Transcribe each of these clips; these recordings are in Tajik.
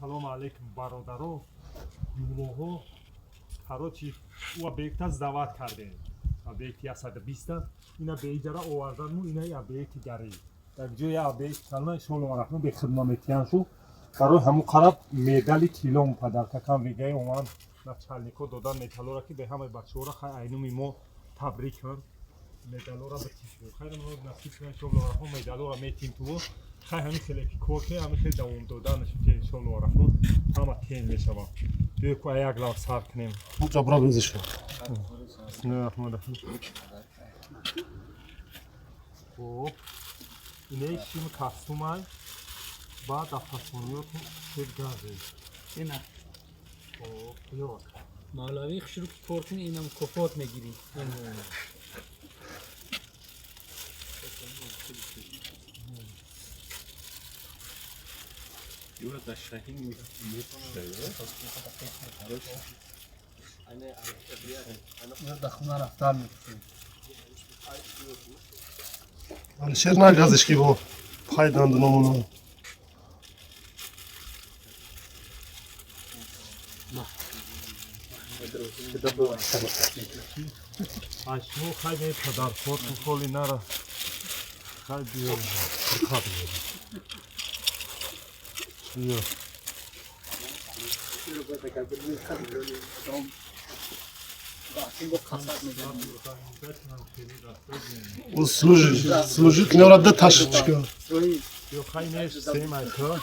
Ассалому алайкум, бародаро, юлоҳо. Короче, ӯ объекта сдавать кардем, объекти 120-та. Ина беиҷара оварданму, ина объекти гарӣ дар ҷои объект кална. Иншоалло раҳмон, бехидма метиҳан шу. Барои ҳамун қараб медали тиллом подарка кам вегаи омад, начальнико додан медалора, ки бе ҳамаи бачаҳора хай айнуми мо табрик кан, медалора битишбу. Хайр, насиб кунад, иншоалло раҳмон, медалора метим ту. Хай, ҳамин хеле ки кор ки ҳамин хеле давом доданаш, иншоалло раҳмон, ҳама тен мешавад. Биё ку, як лав сар кунем. Ҷабра бинзиша. Бисмиллоҳи раҳмони раҳим. Хоб, инаи шими кастумай, баъд афасониёту шед газе. Ина. Хоб, ё. Мавлавӣ, хушрӯ ки кор кунӣ, ина мукофот мегирӣ. Юра дар Шаҳин мепӯшад. Дар хона рафтан мепӯшем. Алишер, нагазиш, ки бо пай дандуномоно. Ашмо, хай, не падаркоту холи нара. Хай, биё, биё, биё. Ӯ служит нёра да ташичка. Ё, хай, не сем айто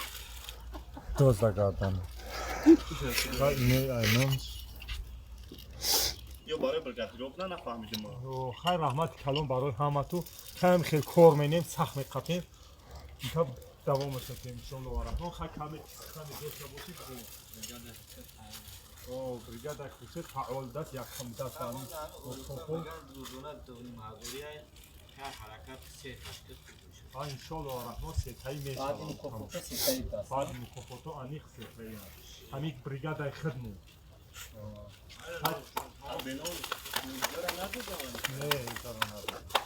дозда гардан. Хай, не айнам. Ё барои бригадиров на нафаҳмидим мо. Хай, раҳмати калон барои ҳамату. Хайм, хел кор менем, сахт меқапем, инта давом мешавем, иншоалло раҳмон. Хай, каме сухани дошта бошед. О, бригада хусуд фаъол даст, якам даст ҳамин. Иншоалло раҳмон, сетаи мешавад. Баъди мукофото аниқ сетаи ҳамин бригадаи хидму. Не, иҷара надод.